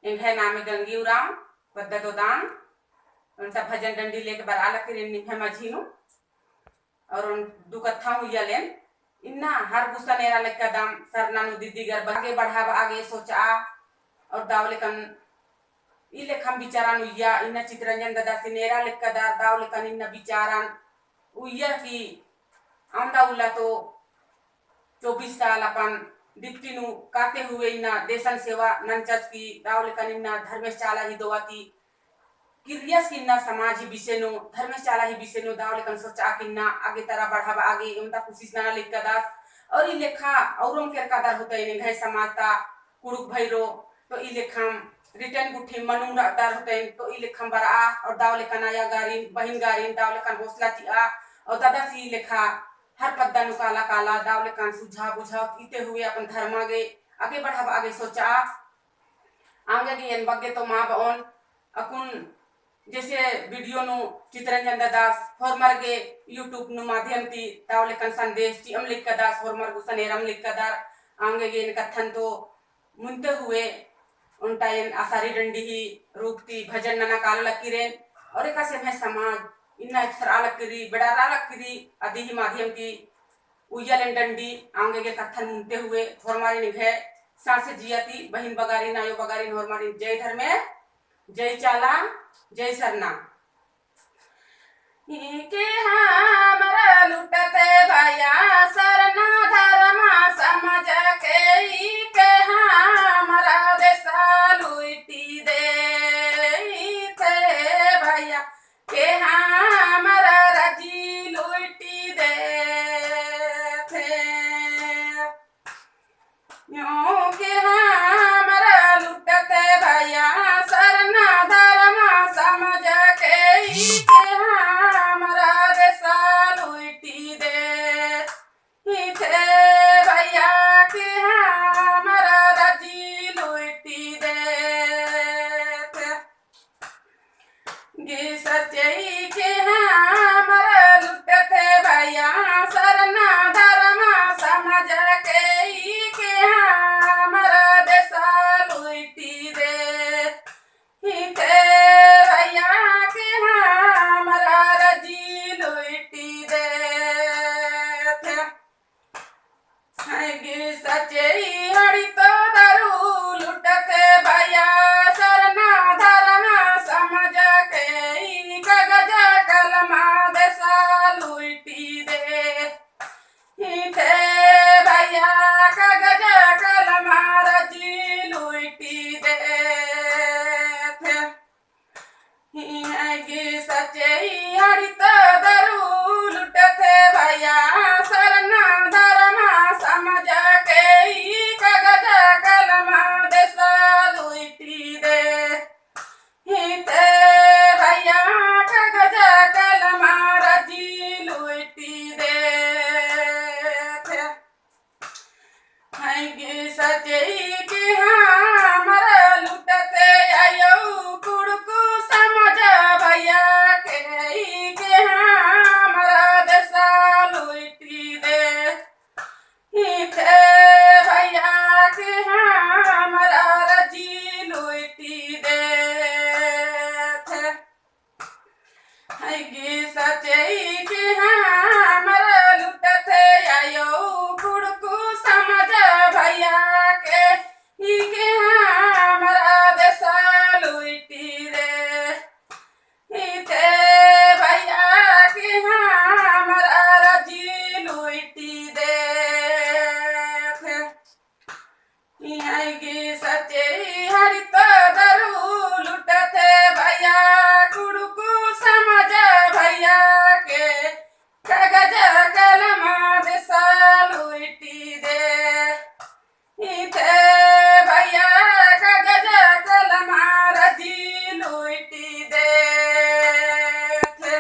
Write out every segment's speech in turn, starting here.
एंघे नामे गंगी उरांव पद्दत दान उनका भजन डंडी लेके बरा लकिरिन निभे मझीनु और उन दुकत्था हुई लेन इन्ना हर गुस्सा नेरा लेका दाम सरनानु दीदी गर आगे बढ़ावा आगे सोचा और दाव लेकन ई लेखम बिचारान उइया इन्ना चितरंजन दादा से नेरा लेका दा दाव लेकन इन्ना बिचारान उइया की आमदा उला तो 24 साल अपन डिप्टी नु काते हुए इन्ना देशन सेवा नंचस की दाव लेकन इन्ना धर्मशाला ही दोवाती किरियस किन्ना समाज ही विषय नु धर्मशाला ही विषय नु दाव लेकन सोचा किन्ना आगे तरह बढ़ावा आगे उनका कोशिश ना लिखा दास और ई लेखा औरों के कदर होता है घर समाज ता कुड़ुक भैरो तो ई लेखम रिटर्न गुठी मनुंग दार होते हैं तो ई लेखम बरा और दाव लेखन आया गारिन बहिन गारिन दाव लेखन हौसला चिआ और दादा सी लेखा हर पद्दा नु काला काला दाव लेखन सुझा बुझा इते हुए अपन धर्म आगे आगे बढ़ावा आगे सोचा आगे के एन बगे तो माँ बओन अकुन जैसे वीडियो नु चितरंजन दास फॉर्मर के यूट्यूब नु माध्यम ती ताव लेखन संदेश ची अम लिखा दास फॉर्मर गुसनेरम लिखा दार आगे के इन कथन तो मुनते हुए उनटा इन आसारी डंडी ही रूपती भजन नना काल लकीरेन और एक से मैं समाज इन्ना एक लकीरी बेड़ा लकीरी आदि ही माध्यम की उयलन डंडी आगे के कथन मुनते हुए फॉर्मारी निघे सासे जियाती बहिन बगारी नायो बगारी होरमारी जय धर्मे जय चाला जय सरना के हमरा लुटते भैया सरना धर्मा समझ के के हमरा देशा लुटी दे थे भैया के हमरा रजी लुटी दे थे यो के हमरा लुटते भैया सरना धर्मा समझ के के हमरा देशा लुटी दे थे भैया के हमरा रजी लुटी दे थे गे सचई के हमरा लुटते भैया सरना धर्मा समझ के हमरा देशा लुटी दे थे भैया के हमरा रजी लुटी दे थे गे सचई हरि तो दारू लुटते भैया सरना धर्मा समझ के कागज कलमा देशा लुटी दे थे भैया कागज कलमा रजी लुटी दे थे गे सचई हरि तो दारू लुटते भैया सरना धर्मा समझ के कागज कलमा देशा लुटी दे थे भैया कागज कलमा रजी लुटी दे थे गे सचई के हमरा लुटते आयो कुड़कू समझ भैया के हमरा देशा लुटी दे थे भैया के हमरा रजी लुटी दे थे गे सचई के हमरा लुटते आयो कुड़कू समझ भैया के हमरा देशा लुटी दे थे भैया के हमरा रजी लुटी दे थे गे सचे हरि तो दरू लुटते भैया कुड़कू समझ भैया के कागज कलमा देशा लुटी दे थे भैया कागज कलमा रजी लुटी दे थे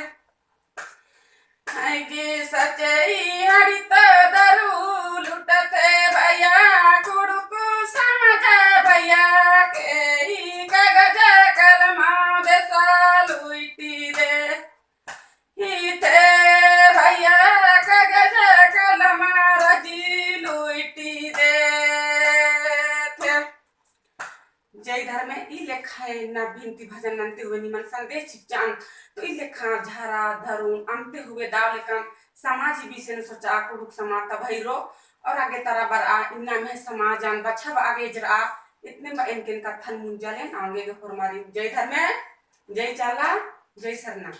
गे सचई हरि तो दरू लुटते भैया कुड़कू समझ भैया के कागज कलमा देशा लुटी दे थे भैया कागज कलमा रजी लुटी दे थे। जय धर्म ई लेखा ना भिनती भजन ननते हुए निमन संदेश छिचान तो ई लेखा झारा धरुन अमते हुए दाव लेखा समाज विषय सोचा कुड़ुक समाज भैरो और आगे तारा बर आ इन्ना में समाज आन बछब आगे जरा इतने में इनके कथन मुंजालेन आगे के फरमारी। जय धर्म, जय चाला, जय सरना।